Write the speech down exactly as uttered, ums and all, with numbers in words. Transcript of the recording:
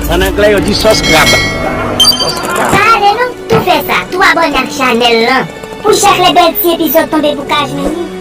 An anglè, yo di subscribe. Pa ale non, tou fè sa, tou abòne ak chanèl lan. Pou chak lè bèl ti epizòd tonbe pou ka jwenn li.